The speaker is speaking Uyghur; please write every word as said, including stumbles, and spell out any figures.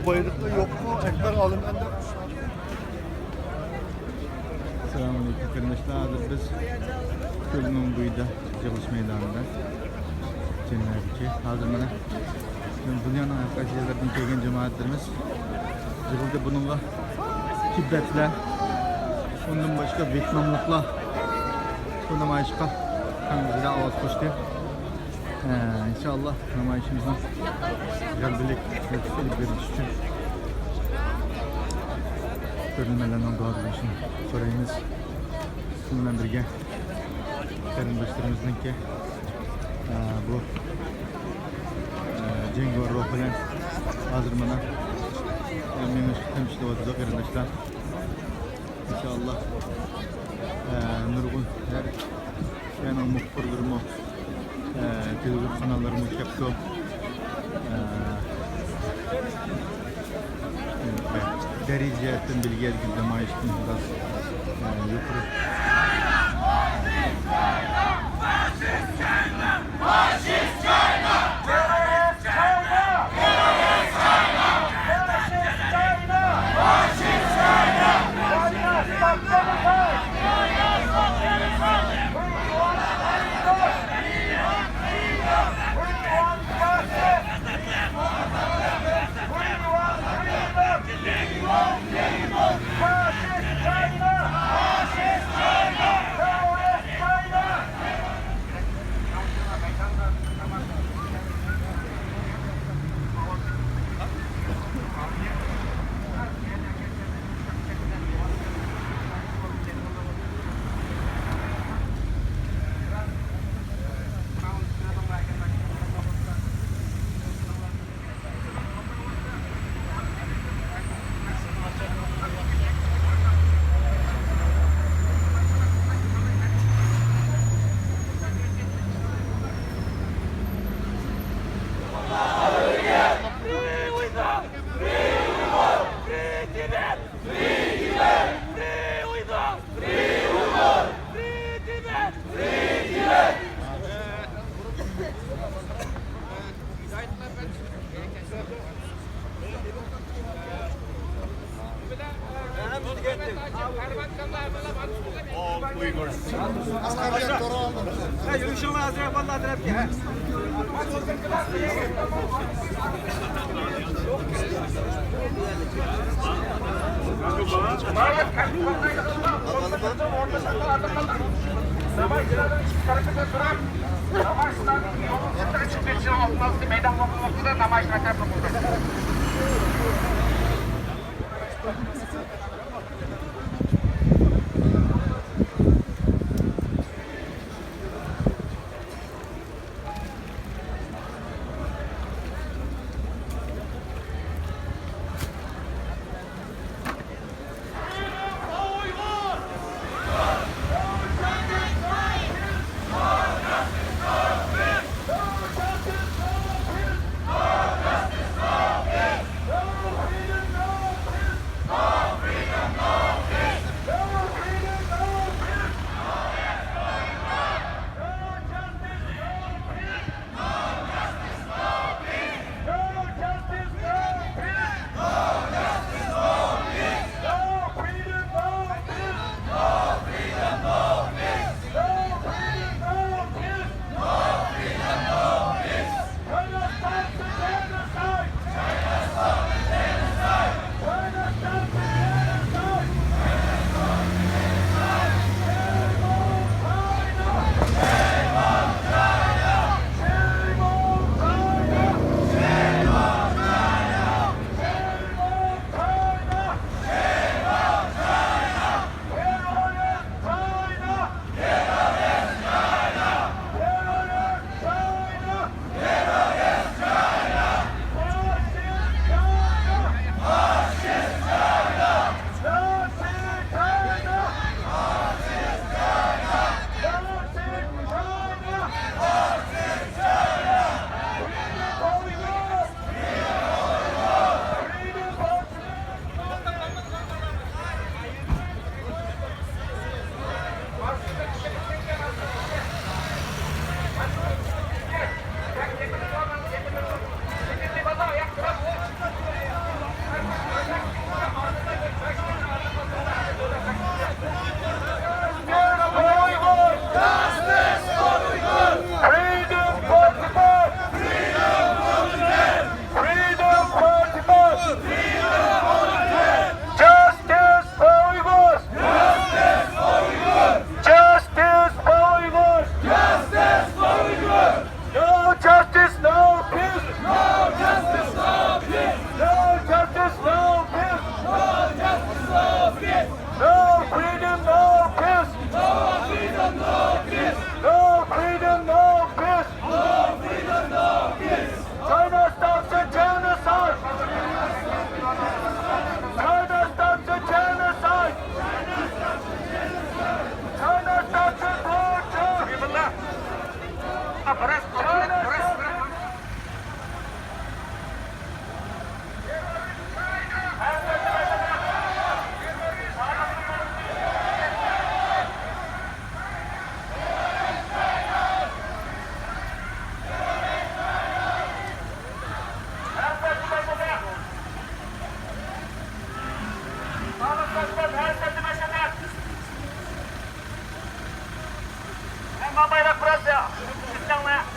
بايرىقى يوقمۇ؟ ئەكبەر ئالىمەن دەپ. ئەسسالامۇئەلەيكۇم قېرىنداشلار، ھازىر بىز كۆلنىڭ بويىدا يىغىلىش مەيدانىدا جەمئىيەتتىكى، ھازىر مانا دۇنيانىڭ ھەر قايسى يەرلىرىدىن كەلگەن جامائەتلىرىمىز يىغىلدى. بۇنىڭغا تىبەتلەر، ئۇندىن باشقا ۋيېتناملىقلار بۇ نامايىشقا تەڭ بىلەن ئاۋاز قوشتى. ئە، ئىنشائاللا نامايىشىمىزنىڭ غەلىبىلىك ئۆتۈپ ئېلىپ بېرىلىشى ئۈچۈن كۆرۈرمەنلەرنىڭ دۇئادا بولۇشىنى سورايمىز. شۇنىڭ بىلەن بىرگە قېرىنداشلىرىمىزنىڭكى، ئە، بۇ، ئە، جەڭگىۋار روھ بىلەن ھازىر مانا، ئە، مېڭىشقا تەمشىلىۋاتىدۇ قېرىنداشلار. ئىنشائاللا، ئە، نۇرغۇن ھەر يەرنىڭ مۇخبىرلىرىمۇ، ئە، تېلېۋىزور قاناللىرىمۇ كەپتۇ. ئە، دەرىجە جەھەتتىن بېلگىيەدىكى نامايىشتىن بىراز، ئە، يۇقىرى. بايراق بىراز ئىتتەڭلە.